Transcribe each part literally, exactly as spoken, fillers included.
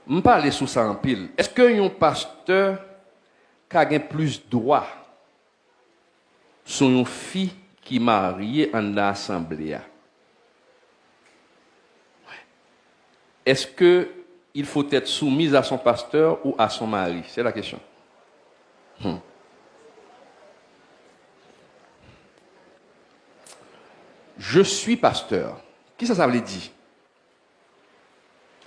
M pale sou sa anpil. Èske yon pastè ka gen plis dwa sou yon fi ki marye anndan asanble a? Est-ce que il faut être soumise à son pasteur ou à son mari? C'est la question. Hmm. Je suis pasteur. Kisa sa vle di?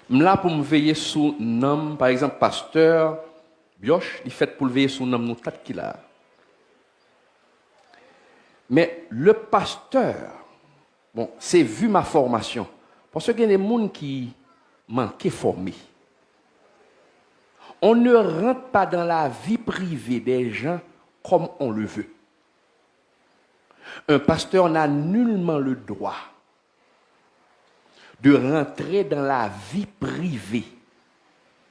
M la pou m veye sou nanm, pa egzanp, pastè Bioche, li fèt pou l veye sou nanm nou tout ki la a. Men, le pasteur, bon, se vu ma formation. Paske gen de moun ki manke fòme. On ne rentre pas dans la vie privée des gens comme on le veut. Un pasteur n'a nullement le droit de rentrer dans la vie privée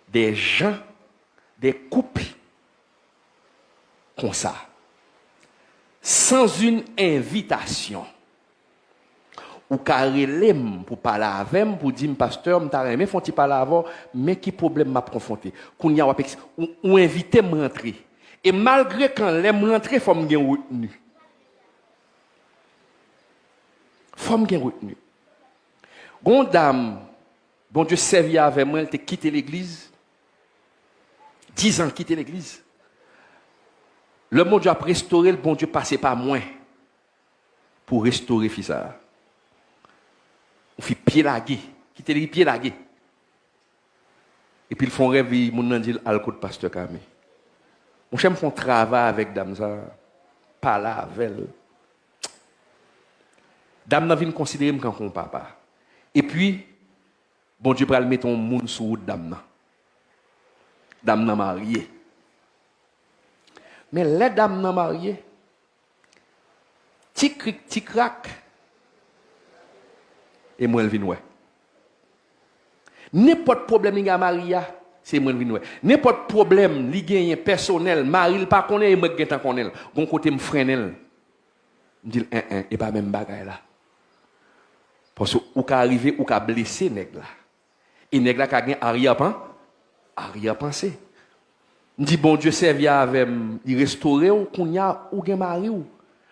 des gens, des couples konsa, sans une invitation. Ou ka rele m pou pale avè m, pou di m, "Pastè, m ta renmen fè yon ti pale avè w, men ki pwoblèm m ap konfwonte." Kounye a, w ap eks-, ou, ou envite m rantre. E malgre kan lè m rantre, fò m gen retni. Fò m gen retni. Gon dam, Bondye sèvi avè mwen, li te kite legliz. Dizan kite legliz. Lè Bondye ap restore l, Bondye pase pa mwen pou restore fi sa a. Yon fi pye lage, kite li pye lage. Epi l fè yon rèv, li, moun nan di l al kot pastè Kami. Monchè, m fè yon travay avèk dam sa, pale avè l. Dam nan vin konsidere m kankou yon papa. Epi, Bondye pral mete yon moun sou wout dam nan. Dam nan marye. Men lè dam nan marye, ti krik, ti krak, e mwen l vin wè. Nenpòt pwoblèm li gen a mari a, se mwen l vin wè. Nenpòt pwoblèm li genyen pèsonèl, mari l pa konnen, e mwen k gentan konnen l. Gon kote m frennen l. M di l, en, en, e pa menm bagay la. Paske ou ka rive, ou ka blese nèg la. E nèg la ka gen aryèpan-, aryèpanse. M di, Bondye sèvi avè m, li restore w, kounye a, ou gen mari w.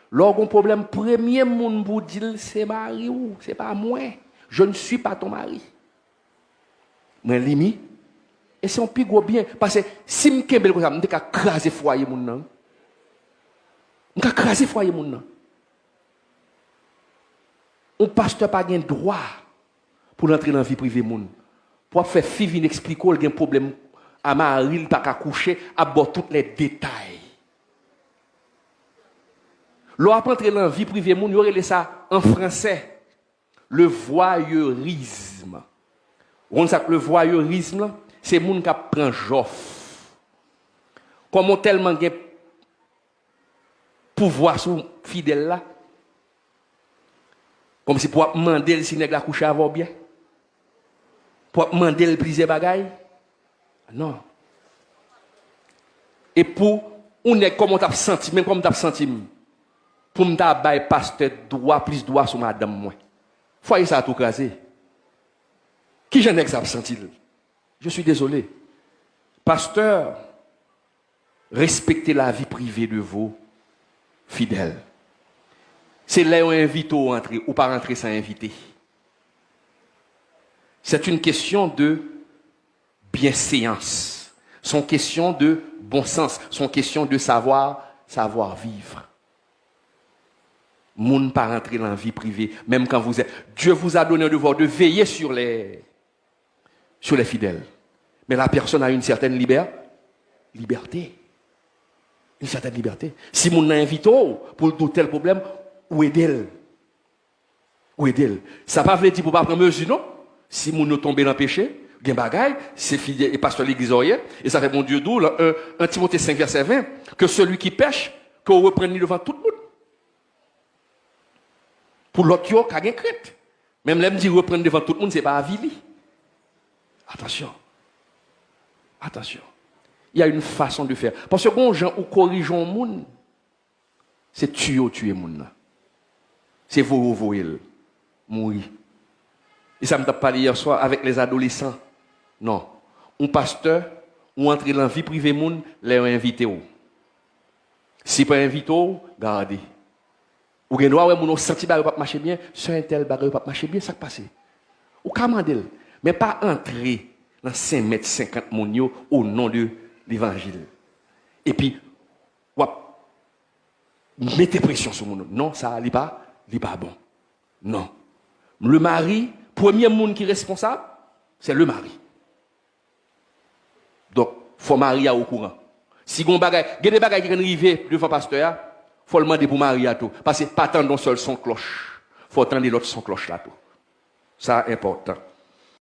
Lè w gon pwoblèm, premye moun pou w di l, se mari w, se pa mwen. Je ne suis pas ton mari. Mwen li mi. E se yon pi gwo byen. Paske si m kenbe l konsa, m te ka kraze fwaye moun nan. M ka kraze fwaye moun nan. Yon pastè pa gen dwa pou l antre nan vi prive moun. Pou ap fè fi vin eksplike w l gen pwoblèm a mari l, pa ka kouche, ap ba w tout lè detay. Lè w ap antre nan vi prive moun, yo rele sa an fransè le voyeurisme. Ou konn sa k le voyeurisme lan? Se moun k ap pran jòf. Kòm ou tèlman gen pouvwa sou fidèl la, kòmsi pou w ap mande l si nèg la kouche avè w byen, pou w ap mande l plizyè bagay. Non. E pou yon nèg, kòman w t ap santi, menm kòman w t ap santi m, pou m ta bay pastè dwa, plis dwa sou madanm mwen? Fwaye sa a tou kraze. Kijan nèg sa ap santi l? Je suis désolé. Pasteur, respectez la vie privée de vos fidèles. Se lè yo envite w antre, ou pa rantre san envite. C'est une question de bienséance. C'est une question de bon sens. C'est une question de savoir, savoir vivre. Moun pa rantre nan vi prive, menm kan vous êtes. Dieu vous a donné un devoir de veiller sur les, sur les fidèles. Mais la personne a une certaine liber-, liberté. Une certaine liberté. Si moun nan envite w pou l di w tèl pwoblèm, ou ede l. Ou ede l. Sa pa vle di pou w pa pran mezi, non. Si moun yo tonbe nan peche, gen bagay, se fidèl e pastè legliz ou ye, e sa fè Bondye di w, lan un, un Timote senk vèsè ven, que celui qui pèche, ke w reprann li devan tout moun. Pou lòt yo ka gen krent. Menm lè m di reprann devan tout moun, se pa avili. Atansyon. Atansyon. Il y a une façon de faire. Paske gon jan ou korije yon moun, se tiye w tiye moun nan. Se voye w voye l mouri. E sa m t ap pale yè swa avèk les adolescents. Non. yon pastè, ou antre nan vi prive moun lè yo envite w. Si pa envite w, gade. Ou gen dwa wè moun ou santi bagay yo p ap mache byen, sè entèl bagay yo p ap mache byen, sa k pase? Ou ka mande l, men pa antre nan senk mèt senkant moun yo o non de levanjil. Epi, w ap mete presyon sou moun. Non, sa a, li pa, li pa bon. Non. Le mari, premye moun ki responsab, se le mari. Donk, fò mari a okouran. Si gon bagay, gen de bagay ki konn rive devan pastè a, fò l mande pou mari a tou. Paske pa tande yon sèl son klòch. Fò w tande lòt son klòch la tou. Sa enpòtan.